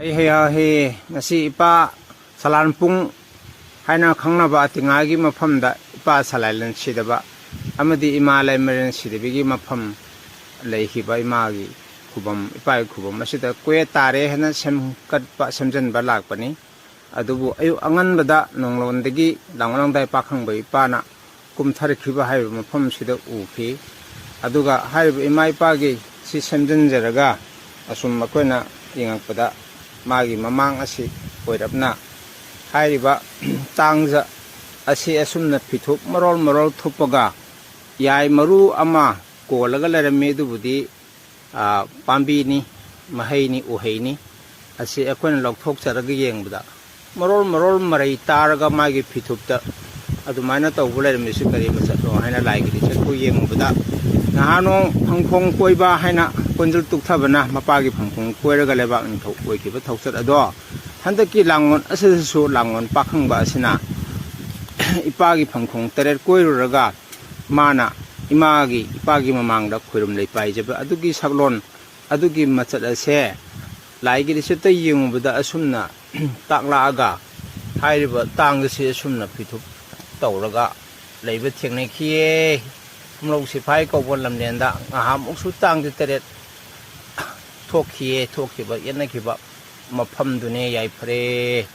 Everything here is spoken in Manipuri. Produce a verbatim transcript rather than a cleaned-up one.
ꯑꯩ ꯍꯌꯥ ꯍꯦ ꯉꯁꯤ ꯏꯄꯥ ꯁꯂꯥꯟꯄꯨꯡ ꯍꯥꯏꯅ ꯈꯪꯅꯕ ꯑꯇꯤꯉꯥꯒꯤ ꯃꯐꯝꯗ ꯏꯄꯥ ꯁꯂꯥꯏꯂꯦꯟ ꯁꯤꯗꯕ ꯑꯃꯗꯤ ꯏꯃꯥ ꯂꯩꯃꯔꯦꯟ ꯁꯤꯗꯕꯤꯒꯤ ꯃꯐꯝ ꯂꯩꯈꯤꯕ ꯏꯃꯥꯒꯤ ꯈꯨꯕꯝ, ꯏꯄꯥꯒꯤ ꯈꯨꯕꯝ ꯑꯁꯤꯗ ꯀꯨꯌꯦꯠ ꯇꯥꯔꯦ ꯍꯥꯏꯅ ꯁꯦꯝꯒꯠꯄ, ꯁꯦꯝꯖꯤꯟꯕ ꯂꯥꯛꯄꯅꯤ꯫ ꯑꯗꯨꯕꯨ ꯑꯌꯨꯛ ꯑꯉꯟꯕꯗ ꯅꯣꯡꯂꯣꯟꯗꯒꯤ ꯂꯥꯡꯒꯣꯜꯂꯣꯡꯗꯥꯏ ꯄꯥꯈꯪꯕ ꯏꯄꯥꯅ ꯀꯨꯝꯊꯔꯛꯈꯤꯕ ꯍꯥꯏꯔꯤꯕ ꯃꯐꯝꯁꯤꯗ ꯎꯈꯤ꯫ ꯑꯗꯨꯒ ꯍꯥꯏꯔꯤꯕ ꯏꯃꯥ ꯏꯄꯥꯒꯤ ꯁꯤ ꯁꯦꯝꯖꯤꯟꯖꯔꯒ ꯑꯁꯨꯝ ꯑꯩꯈꯣꯏꯅ ꯌꯦꯡꯉꯛꯄꯗ ꯃꯥꯒꯤ ꯃꯃꯥꯡ ꯑꯁꯤ ꯑꯣꯏꯔꯞꯅ ꯍꯥꯏꯔꯤꯕ ꯇꯥꯡꯖ ꯑꯁꯤ ꯑꯁꯨꯝꯅ ꯐꯤꯊꯨꯞ ꯃꯔꯣꯜ ꯃꯔꯣꯜ ꯊꯨꯞꯄꯒ ꯌꯥꯏ ꯃꯔꯨ ꯑꯃ ꯀꯣꯜꯂꯒ ꯂꯩꯔꯝꯃꯤ꯫ ꯑꯗꯨꯕꯨꯗꯤ, ꯑ, ꯄꯥꯝꯕꯤꯅꯤ, ꯃꯍꯩꯅꯤ, ꯎꯍꯩꯅꯤ꯫ ꯑꯁꯤ ꯑꯩꯈꯣꯏꯅ ꯂꯧꯊꯣꯛꯆꯔꯒ ꯌꯦꯡꯕꯗ ꯃꯔꯣꯜ ꯃꯔꯣꯜ ꯃꯔꯩ ꯇꯥꯔꯒ ꯃꯥꯒꯤ ꯐꯤꯊꯨꯞꯇ ꯑꯗꯨꯃꯥꯏꯅ ꯇꯧꯕ ꯂꯩꯔꯝꯃꯤꯁꯤ ꯀꯔꯤ ꯃꯆꯠꯅꯣ ꯍꯥꯏꯅ ꯂꯥꯏꯒꯤ ꯂꯤꯆꯠꯄꯨ ꯌꯦꯡꯉꯨꯕꯗ, ꯅꯍꯥꯟ ꯅꯣꯡ ꯐꯪꯈꯣꯡ ꯀꯣꯏꯕ ꯍꯥꯏꯅ ꯀꯣꯟꯖꯜ ꯇꯨꯛꯊꯕꯅ ꯃꯄꯥꯒꯤ ꯐꯪꯈꯣꯡ ꯀꯣꯏꯔꯒ ꯂꯩꯕꯥꯛ ꯅꯤꯡꯊꯧ ꯑꯣꯏꯈꯤꯕ ꯊꯧꯆꯠ ꯑꯗꯣ ꯍꯟꯗꯛꯀꯤ ꯂꯥꯡꯒꯣꯜ ꯑꯁꯤꯗꯁꯨ ꯂꯥꯡꯒꯣꯜ ꯄꯥꯈꯪꯕ ꯑꯁꯤꯅ ꯏꯄꯥꯒꯤ ꯐꯪꯈꯣꯡ ꯇꯔꯦꯠ ꯀꯣꯏꯔꯨꯔꯒ ꯃꯥꯅ ꯏꯃꯥꯒꯤ, ꯏꯄꯥꯒꯤ ꯃꯃꯥꯡꯗ ꯈꯣꯏꯔꯨꯝ ꯂꯩ ꯄꯥꯏꯖꯕ ꯑꯗꯨꯒꯤ ꯁꯛꯂꯣꯟ, ꯑꯗꯨꯒꯤ ꯃꯆꯠ ꯑꯁꯦ ꯂꯥꯏꯒꯤ ꯂꯤꯆꯠꯇ ꯌꯦꯡꯉꯨꯕꯗ ꯑꯁꯨꯝꯅ ꯇꯥꯛꯂꯛꯑꯒ ꯍꯥꯏꯔꯤꯕ ꯇꯥꯡ ꯑꯁꯤ ꯑꯁꯨꯝꯅ ꯐꯤꯊꯨꯞ ꯇꯧꯔꯒ ꯂꯩꯕ ꯊꯦꯡꯅꯈꯤꯌꯦ꯫ ꯈꯨꯝꯂꯧ ꯁꯤꯐꯥꯏ ꯀꯧꯕ ꯂꯝꯂꯦꯟꯗ ꯉꯍꯥꯃꯨꯛꯁꯨ ꯇꯥꯡꯁꯦ ꯇꯔꯦꯠ ꯊꯣꯛꯈꯤꯌꯦ꯫ ꯊꯣꯛꯈꯤꯕ, ꯌꯦꯠꯅꯈꯤꯕ ꯃꯐꯝꯗꯨꯅꯦ꯫ ꯌꯥꯏꯐꯔꯦ꯫